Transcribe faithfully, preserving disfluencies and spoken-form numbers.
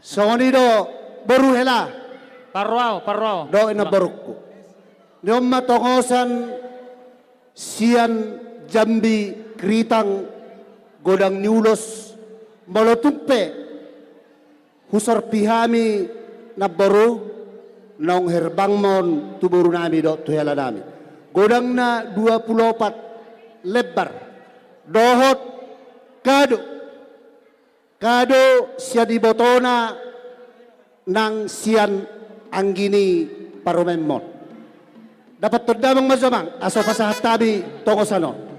Songon i do boru hela. Parro au, parro au. Dohot inang borungku. Ni on ma tongosan sian Jambi Kritang godang ni ulos, molo tung pe husorpi hami namboru, naung herbang ma on tu boru nami dohot tu hela nami. Godangna dua pulu opat lembar. Dohot kado. Kado sian ibotona nang sian anggi ni parumaenmon. Dapothon damang ma jo amang, asa pasahat hami tongosan on.